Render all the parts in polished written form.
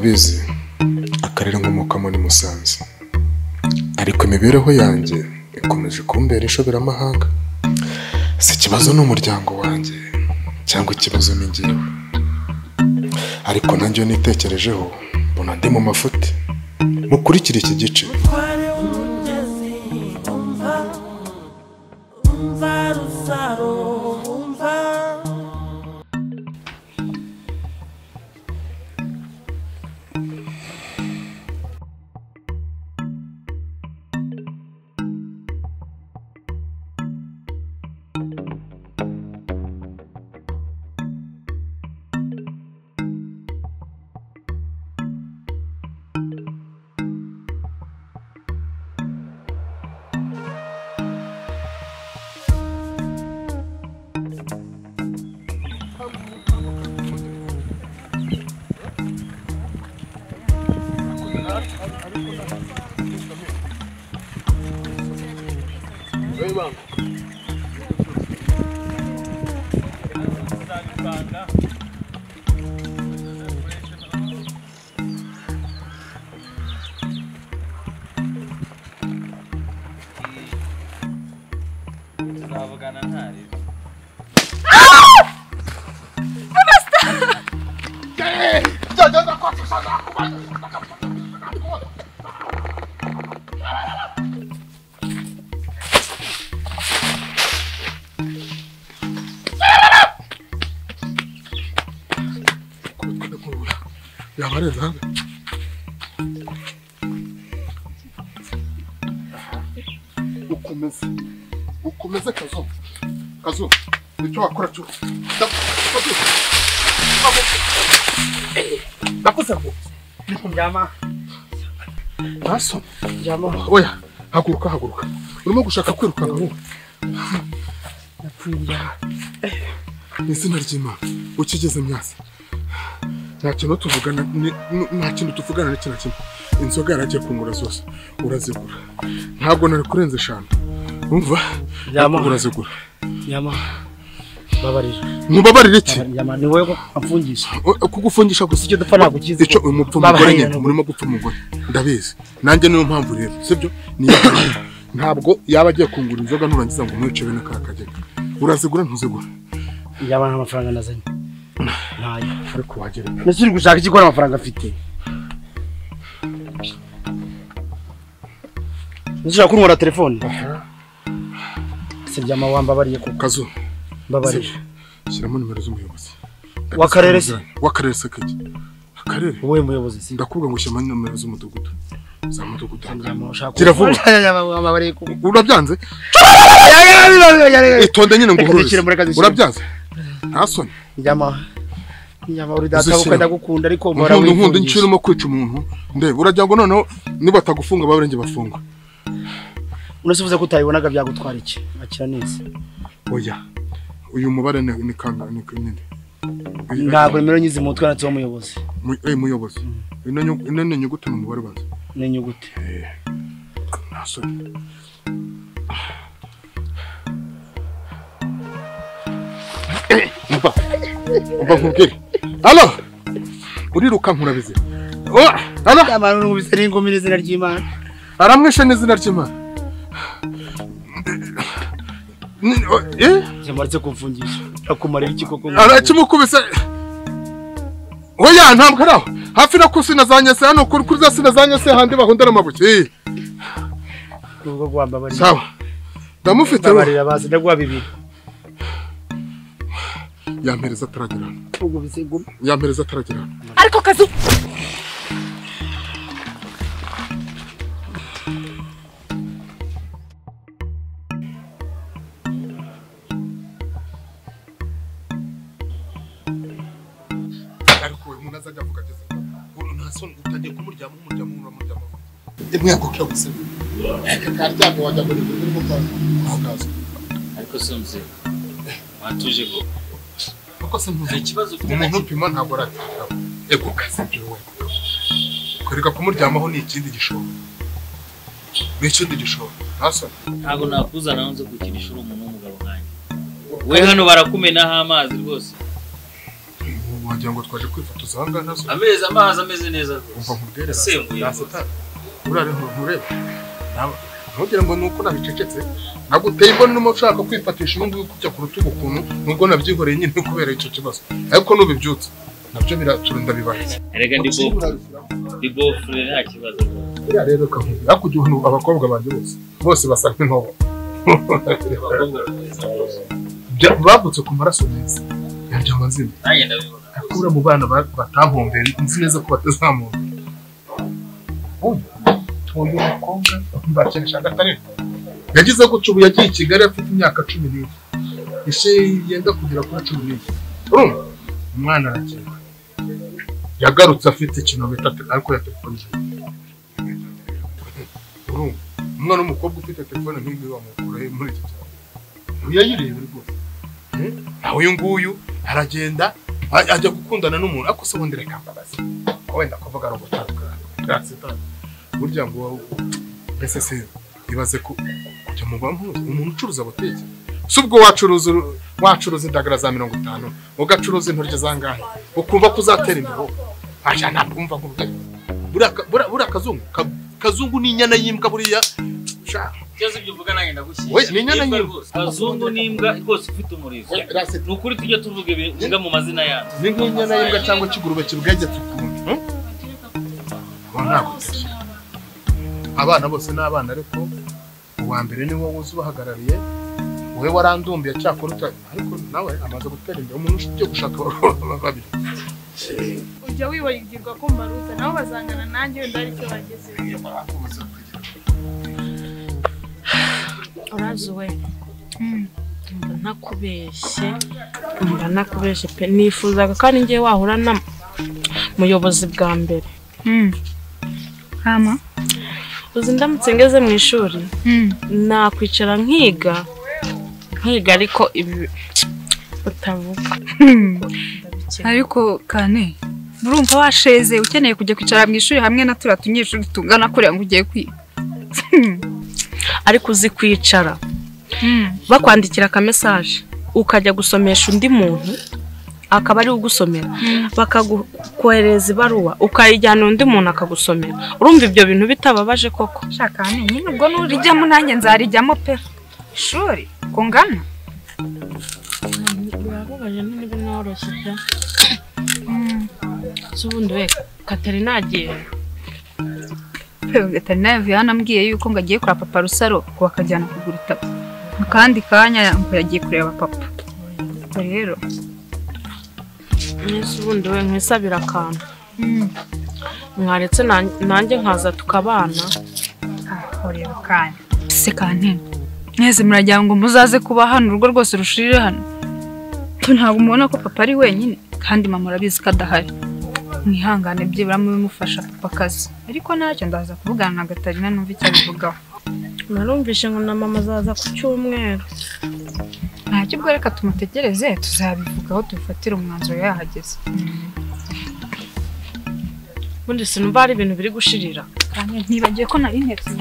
mubizi, akarere nkomokamo ni Musanze, ariko imibereho yanjye ikomeje kumbera inshoberamahanga. Si ikibazo n'umuryango wanjye cyangwa ikibazo ni njyewe, ariko nanjye iyo nitekerejeho mbona ndi mu mafuti. Mukurikire iki gice. Ukomeze Kazo. Kazo, icyo wakora cyo. Ndakuze ngo Njyama. Naso. Njyama. Oya, haguruka haguruka. Urimo gushaka kwirukanka wowe. Napfuye njyama. Izina ry'Imana ukigeze myasa. Nta kintu tuvugana, nta kintu tuvugana n'iki na kimwe. Inzoga yaragiye kungura zose, urazigura. Ntabwo nari kurenza eshanu. Umva, urazigura. Nyama. Babarira. Nkubabarira iki? Nyama ni wowe amfungisha. Kugufungisha gusa icyo dupfa ntabwo kizi. Icyo umupfu mugore nyine murimo gupfa umugore. Ndabizi. Nanjye niyo mpamvu rero, sibyo? Niyo ntabwo yaba agiye kungura inzoga nurangiza ngo mwice bene ka kagega. Urazigura ntuzigura. Nyama nta mafaranga nazanye. Ntayo. Ariko wagera. Nese uri gushaka iki ko nta mafaranga afite? Nshaka kunkora telefone. Sibyo wambabariye ko Kazo. Mbabarije. Shyiramo nimero z'umuyobozi. W'akarere se? W'akarere se kiki? Akarere? Wowe muyobozi se? Ndakubwira ngo shyiramo nimero z'umudugudu. Za mudugudu. Gira vuba. Urabyanze? Itonde nyine ngo uhurure. Urabyanze? Nta soni. Njyama. Njyama uri data uko ndagukunda ariko mpora wifungisha. Nkunda incirimo kwica umuntu. Ndebe urajya ngo noneho nibatagufunga babarenge bafunga. Unasubiza ko utayibonaga byagutwara iki? Akira neza. Oya. Uyu mubare ni kanga ni ninde? Ntabwo nimero nyizi mutwe natse umuyobozi. Muyobozi. Ino ni nyuguti mu mubare banza. Ni nyuguti. Nta soni. Umva nkubwire. Allo. Uriruka nkurabize. Oh, allo. Amano nkubise n'ingumi n'izina ry'Imana. Aramwishe n'izina ry'Imana. Yamaretse kumfungisha. Akumarira iki koko? Arakimukubise. Oya ntabwo araho. Hafi na kusina zanyese hano kuri za sina zanyese handi bahondera amabuye. Nubwo gwambabarira. Sawa. Ndamufite. Mbabarira basi ndaguha bibiri. Yampereza ataragera. Ugubise ingumi. Yampereza ataragera. Ariko Kazu. Ariko se watuje ko Kuko se ntuzi ikibazo ufite umuntu upima ntabwo arataka. Ego kazi wowe. Kureka kumuryamaho ni ikindi gishoro. Ni ikindi gishoro. Ntasoni. Ntabwo nakuzana nzo gukinisha uri umuntu w'umugabo nkanjye. We hano barakumenaho amazi rwose. Wagira ngo twaje kwifotoza aha ngaha nazo. Amezi amazi ameze neza rwose. Umva nkubwire asembuye. Urare nturebe. Ntugire ngo nuko nabicecetse. Naguteye imboni n'umu ushaka kwifatisha ubu ngubu kujya ku rutugu ukuntu nubwo nabyihoreye nyine kubera icyo kibazo. Ariko nubibyutse nabyo biraturunda bibaye. Erega ndi bo fure nta kibazo. Buriya rero kankubwira hakurya ubu abakobwa banjye bose basa nk'intobo. Bavutse ku maraso meza. Yarya amazina. Nanjye ndabibona. Akura mu bana batampombeye nzi neza ko batazamumbera. Uyu mukobwa mbakenesha Gatarina. Yagize gutyo ubu yagiye i Kigali afite imyaka 14. Ishe yenda kugera kuri 14. Urumva? Umwana arakina. Yagarutse afite ikintu bita ariko ya telefone. Urumva? Umwana w'umukobwa ufite telefone nk'iyi bamukura muri iki cyaro. Uyayirebe rwose. Aho uyu nguyu aragenda ajya gukundana n'umuntu ariko se ubundi reka mbabaze. Ko wenda kuvuga ari ugutandukana. Burya ngo mbese se ibaze ko kujya mu bantu umuntu ucuruza botike. Si ubwo wacuruza indagara za 50 ugacuruza intoryi zangahe ukumva ko uzatera imbere. Aja ntabwo ngo buriya kazungu ni inyana y'imbwa buriya. Ikibazo ibyo uvuga nanjye ndagushyira. Oya ni inyana y'imbwa. Kazungu ni imbwa rwose ifite umurizo. Ni ukuri tujye tuvuga imbwa mu mazina yazo. Ni nk'inyana y'imbwa cyangwa ikigurube kibwegetse ukuntu. Abana bose ni abana ariko uwa mbere ni wowe uzi ubahagarariye. Wowe warandumbiye cyakora ariko nawe amaze gutera imbere umuntu ugiye gushaka babiri. Ujya wibagirwa ko mbaruta nabo bazangana nanjye wenda ari cyo bagezeho. Urazi we mba ntakubeshye pe nifuzaga kandi ngiye wahura na muyobozi bwa mbere. Hama uzi ndamutse ngeze mu ishuri nakwicara nkiga ariko ibi utavuga. Ariko kane urumva washeze ukeneye kujya kwicara mu ishuri hamwe na turiya tunyeshuri tungana kuriya ngo ugiye kwiga. Ariko uzi kwicara bakwandikira aka message ukajya gusomesha undi muntu akaba ari ugusomera bakagukohereza ibaruwa ukayijyana undi muntu akagusomera. Urumva ibyo bintu bitababaje koko? Shaka nyine ubwo nurijyamo nanjye nzarijyamo pe. Ishuri kungana birababaje none binoroshye pe. Ubundi we Katarina agiye. Katarina yavuye hano ambwiye yuko ngo agiye kureba papa Rusaro ngo bakajyana kugura itapi. Mu kandi kanya ngo yagiye kureba papa. Rero mwese ubundi we nkwisabira akantu. Mwaretse nanjye nkaza tukabana. Aho rero kanya. Se kantene. Mwese muragira ngo muzaze kuba hano urugo rwose rushirire hano. Ntabwo mubona ko papa ari wenyine kandi mama urabizi ko adahari. Mwihangane byibura mubimufasha papa akazi. Ariko ntacyo ndaza kuvugana na Gatarina numva icyo abivugaho. Narumvishe ngo na mama azaza ku cyumweru. Ntacyo ubwo reka tumutegereze tuzabivugaho tubifatire umwanzuro yahageze. Ubundi sinumva hari ibintu biri gushirira. Kandi ntibagiye ko nari ntetse.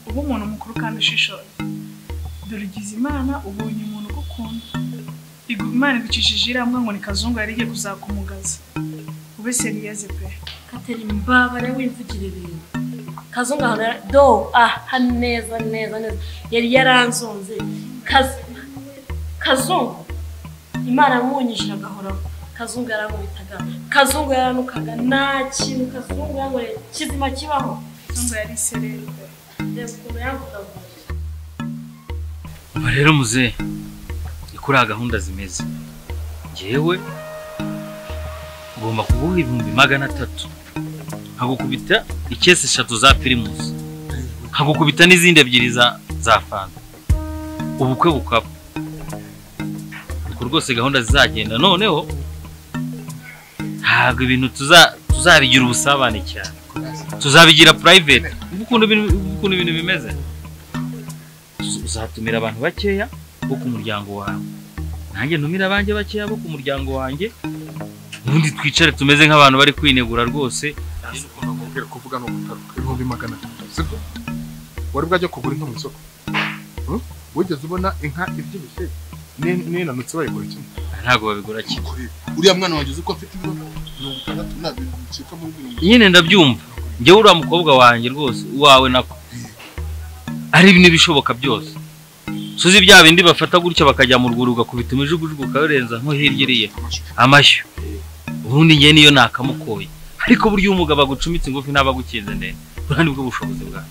Uba umuntu mukuru kandi ushishoza. Dore ugize Imana ubonye umuntu ugukunda. Imana igucishije iramwa ngo ni Kazungu yari igiye kuzakumugaza. Ube seriyeze pe. Kateri mbabare wimvugira ibintu. Kazungu ahantu do aha neza neza neza yari yaranzonze. Kazungu Imana yamunyishije agahoraho. Kazungu yarankubitaga. Kazungu yaranukaga. Nta kintu Kazungu yankoreye kizima kibaho. Kazungu yari serere pe. Reba ukuntu yanvugaga. Umva rero muzehe kuri gahunda zimeze. Njyewe ngomba kuguha 300,000 nkagukubita ikesi 3 za Primus nkagukubita n'izindi 2 za Fanta ubukwe bukaba. Uko rwose gahunda zizagenda noneho ntabwo ibintu tuzabigira ubusabane cyane tuzabigira private. Ukuntu ibintu bimeze uzatumira abantu bakeya bo ku muryango wawe nanjye ntumira abanjye bakeya bo ku muryango wanjye ubundi twicare tumeze nk'abantu bari kwinegura rwose. Kuvuga no gutaruka 300,000 sibyo? Wari bwajya kugura inka mu isoko? Wigeze ubona inka ibyibushye Ninanutse bayigura kimwe. Ntabwo babigura kimwe. Uriya mwana wanjye uzi ko afite ibiro 60 na bicika muri 70. Nyine ndabyumva. Njyewe uriya mukobwa wanjye rwose uwawe nako. Ari ibintu bishoboka byose. Suzi bya bindi bafata gutya bakajya mu rwuri ugakubita imijugujugu ukarenza nko hirya iriya. Amashyo. Ubundi njye niyo nakamukoye. Ariko buryo umugabo agucumitse ingufu ntabagukinze ndende. Buriya nibwo bushobozi bwawe.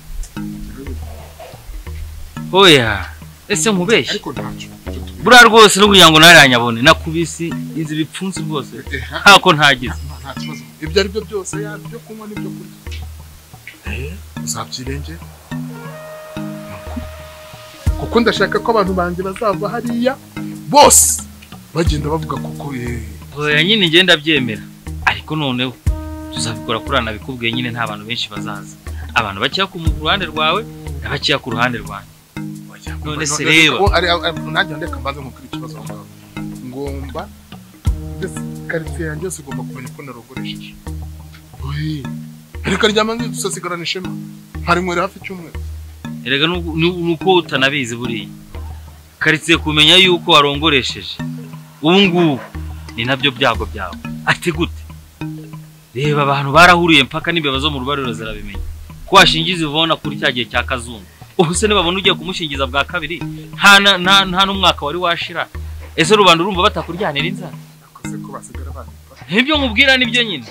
Oya, ese nkubeshye? Ariko ntacyo. Buriya rwose no kugira ngo naranyabone nakubisi inzi bipfunsi rwose. Ntako ntagize. Nta kibazo. Ibyo ari byo byose ya byo kunywa n'ibyo kurya. Uzabyirenge. Kuko ndashaka ko abantu banjye bazava hariya bose bagenda bavuga kuko oya nyine ngenda ndabyemera. Ariko noneho tuzabikora kurana bikubwiye nyine nta bantu benshi bazaza. Abantu bakiya ku ruhande rwawe n'abakiya ku ruhande rwanjye. None se reba nanjye ndeka mbanze nkukira ikibazo aho ngaho. Ngomba mbese quartier yanjye yose igomba kumenya ko narogoresheje. Ariko ryama nzi dusasigarana ishema. Hari mwere hafi cyumweru. Erega nuko utanabizi buriya. Quartier kumenya yuko warongoresheje. Ubu ngubu ni nabyo byago byawe. Ati gute? Reba abantu barahuriye mpaka n'imbeba zo mu rubariro zirabimenya. Ko washingiza ivona kuri cya gihe cya Kazungu. Ubu se nibabona ugiye kumushingiza bwa kabiri nta n'umwaka wari washira. Ese rubanda urumva batakuryanira inzara? Nakoze ko basigara bandika. Nibyo nkubwira nibyo nyine.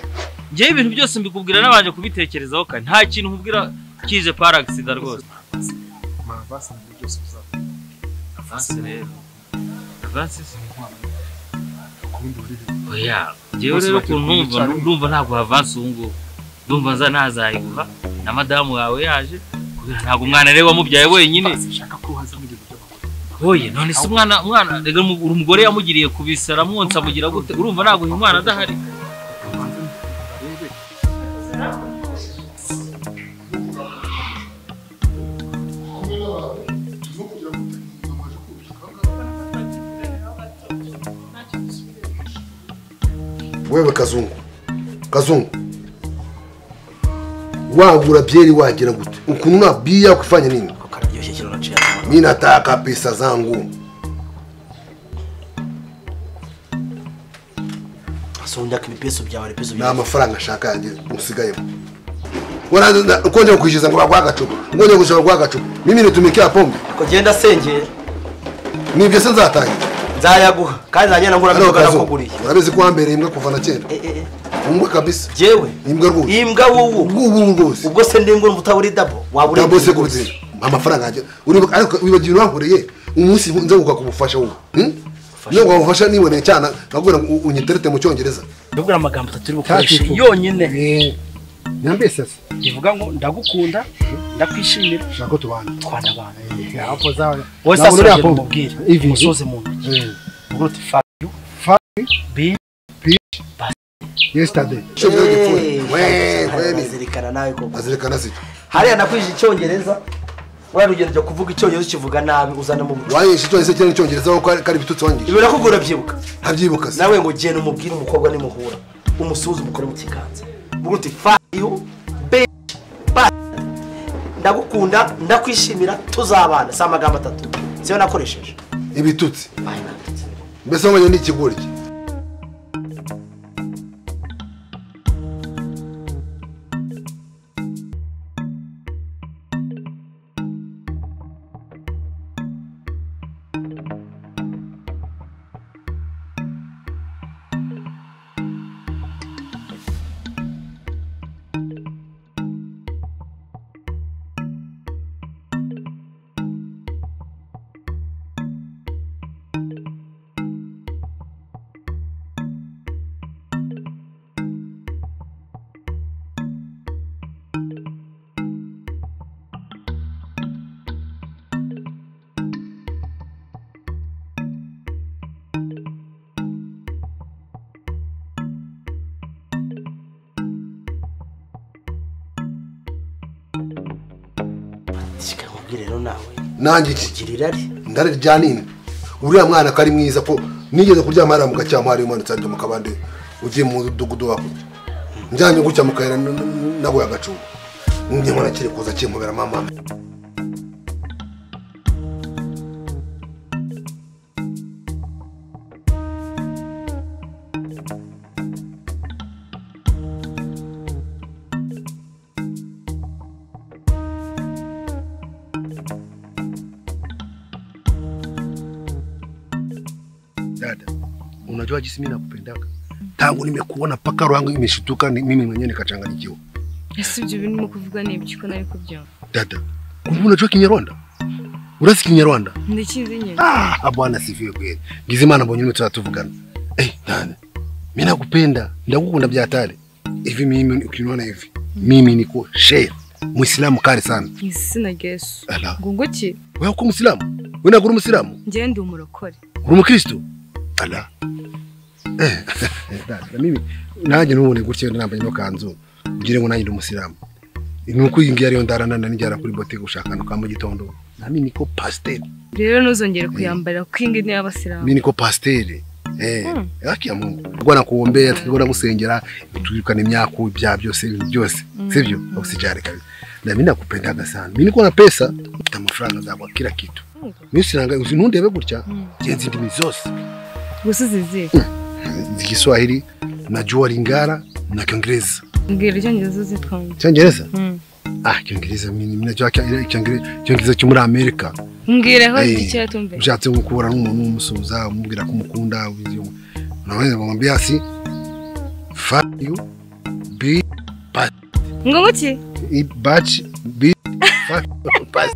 Njyewe ibintu byose mbikubwira nabanje kubitekerezaho kandi nta kintu nkubwira kije par accident rwose. Ma avance ni byose uzaba. Avance rero. Avance se kundi uri he? Oya, njyewe rero kuntumva ndumva ntabwo avance ubu ngubu. Ndumva nza nazayiguha na madamu wawe yaje. Ntabwo umwana rero wamubyaye wenyine. Shaka ko haza mu bintu by'abagore. Oye, none se umwana rega umugore yamugiriye kubisara mwonsa mugira gute? Urumva ntabwo uyu mwana adahari. Wewe Kazungu. Kazungu. Wagura bieri wagira gute? Ukununa bia kufanya nini? Mimi nataka pesa zangu. Asonda kibipeso byawe peso. Na amafaranga shaka yanjye usigayemo. Wala ukonje kwishiza ngo bagwa gacupa. Ukonje gushaka gwa gacupa. Mimi nitumikia pombe. Kugenda sengera. Nibyo se nzatangira. Nzayaguha kandi nzagenda ngura byo nakuguriye. Urabizi ko wambere imbwa kuva na kera. Imbwa kabisa. Jewe imbwa rwose. Imbwa wubu. Wubu rwose. Ubwo se ndi ngo utaburi dabo. Waburi. Dabo se kubutse. Amafaranga yanjye. Ariko wibagiwe wankoreye umunsi nza kugufasha wowe. Niyo ngufasha niboneye cyane nkakubwira unyiterete mu cyongereza. Ndabwira amagambo atatu uri bukoreshe yonyine. Nyambese se. Ivuga ngo ndagukunda, ndakwishimira, shaka tubana. Twanabana. Hapo zawe. Wowe sasa uragira umubwire. Umusoze mu ntoki. Ubwo uti fuck you. Fuck B B yesterday. We azirikana nawe koko. Azirikana se. Hariya nakwije icyongereza. Wari ugenda kuvuga icyongereza ukivuga nabi uzana mu bucu. Waye icyongereza cyane icyongereza ko kari bitutsi wangije. Ibyo nakugura byibuka. Ntabyibuka se. Nawe ngo genda umubwire umukobwa nimuhura. Umusuhuze umukore mu kiganza. Ubwo uti fuck you bitch. Ndagukunda ndakwishimira tuzabana. Si amagambo atatu. Siyo nakoresheje. Ibitutsi. Mbese wabonye ni ikigoryi. Nanjye iki ndari rya nini uriya mwana kari mwiza ko nigeze kuryama hariya mu gacyamo hariya umanutse hariya mu kabande ugiye mu mudugudu wakurya njyanye gutya mu kayira naguye agacuba nyamara kiri kuza kimpobera mama. Dada, unajua jinsi mimi nakupendaga. Tangu nimekuona paka roho yangu imeshtuka, mimi mwenyewe nikachanganyikiwa. Ese ibyo bintu kuvuga ni ibiki ko nari kubyumva? Dada, kumbe unajua Kinyarwanda? Urazi Kinyarwanda? Ndakizi nyine. Ah, bwana sifiwe kweli. Ngizimana mbonye tutavugana. Eh, dada. Mimi nakupenda, ndakukunda bya hatari. Hivi mimi ukiniona hivi, mimi niko sheikh, Muislamu kali sana. Izina Yesu. Ngunguki? Wewe uko Muislamu? Wewe nagura Muislamu? Nje ndi umurokore. Uri umukristo? Ala. Eh, dada, mimi naje nubone gutyo nambaye no kanzu. Ngire ngo nanjye ndi Umuislamu. Nuko ingiye ariyo ndarana nijyara kuri botike gushaka no mu gitondo. Nami niko pasteur. Rero ntuzongere kuyambara kuko ingi ni y'abasilamu. Mimi niko pasteur. Eh, haki ya Mungu. Bwana kuombea, tukigona gusengera, turikana imyaku ibya byose ibintu byose. Sivyo? Usijare kabisa. Na mimi nakupendaga sana. Mimi niko na pesa, mfite amafaranga za kila kitu. Mimi sinanga uzinundebe gutya, genzi ndimi zose. Gusa zizi. Kiswahili, najua Lingala na Kiingereza. Mbwira Icyongereza uzitwa. Icyongereza? Ah, Kiingereza mimi najua Kiingereza cyo muri Amerika. Mbwira ho ikira tumve. Ushatse gukura n'umuntu umusuza umubwira ko umukunda unaweza kumwambia si F U B B Ngo nguki? I batch B F pass.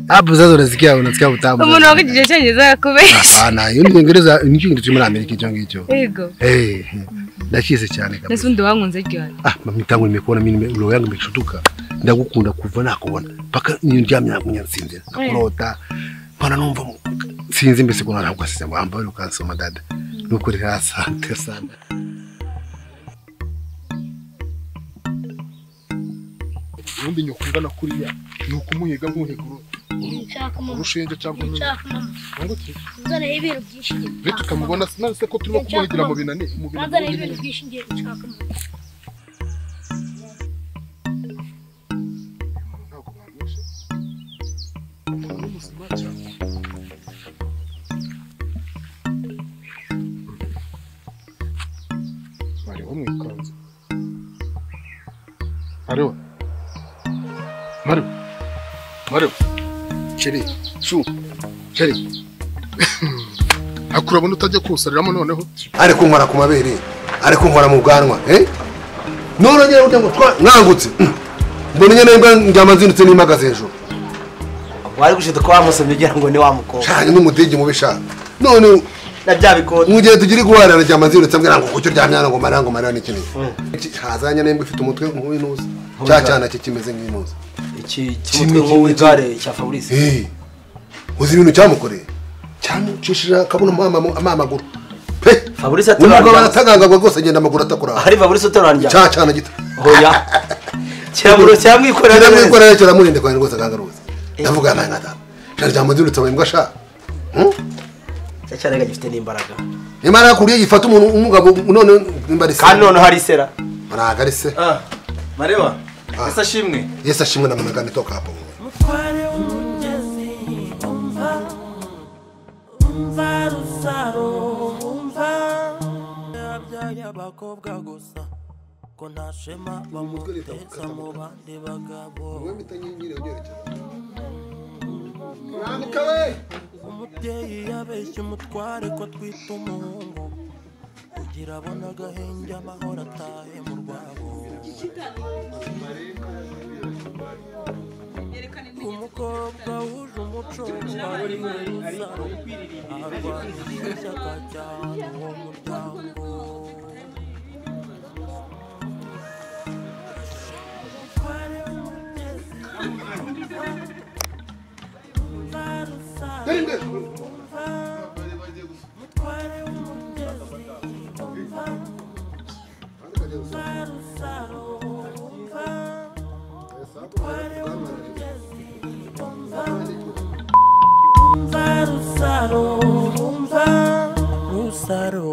Hapo sasa unasikia utamu. Umuntu wakijije Icyongereza yakubesha. Hapana, iyo ni Kiingereza ni Kiingereza cyo muri Amerika icyo ngicyo. Yego. Eh. Ndakize cyane kabisa. Nese undi wankunze ryari? Ah, mami tangu nimekuona mimi roho yangu imeshutuka. Ndagukunda kuva nakubona. Paka ndyamye nakunyansinzira. Nakurota. Pana numva sinzi mbese ko ntabwo asize ngo ambaye ukansoma dada. Nukuri asante sana. Ubundi nyokungana kuriya nukumuhiga nkuhiguru. Urushinge cyangwa ngo nzana ibintu byinshi. Reka tukamubona sinase ko turimo kumuhigira mu binani mu binani. Nzana ibintu byinshi ngiye nshaka. Mariho mwikanze. Mariho. Mariho. Mariho. Cheri, shu. Cheri. Akurabona utajya kusariramo noneho. Ari kunkora ku mabere, ari kunkora mu bwanwa, eh? None ngira ngo mwangutse. Mbona nyene mbwa njyamanzindutse nimagaze hejuru. Wari gushita ko wamusomye ugira ngo ni wa mukobwa. Cyane n'umudigi mubisha. None na bya bikoti. Mugihe tugiri guharana njyamanzindutse mbwira ngo kucyo ryamyana ngo maranga marana n'iki n'iki. Hazanya nembwe ifite umutwe nk'uwinuza. Cya cyana cye kimeze nk'inuza. Iki kimutwe nk'uwigare cya Fabrice. Eh. Uzi ibintu cyamukoreye? Cyamucishije kabona amamaguru. Pe. Fabrice ataranja. Umugabo aratagangagwa rwose agenda amaguru atakura. Hari Fabrice utaranja. Cya cyana gito. Hoya. Cyaburo cyamwikorera. Cyamwikorera cyaramurinde kwa rwose akanga rwose. Ndavuga nawe nkata. Cyari imbwa sha. Cya cyana gifite n'imbaraga. Imana kuriye gifata umuntu umugabo none nimba kandi none hari sera. Maraga ari se. Ah. Marewa. Yesu ashimwe. Yesu ashimwe na managane toka hapo. Mutware umugezi umva umva rusaro umva yabyaye abakobwa gusa ko nta shema bamuteza mu bandi bagabo. Umubyeyi yabeshye umutware ko twita umuhungu kugira abone agahenge amahoro atahe mu rwabo. Umukobwa wuje umuco wari arwanya ishyaka cyane uwo muryango. Umva rusaro, umva rusaro.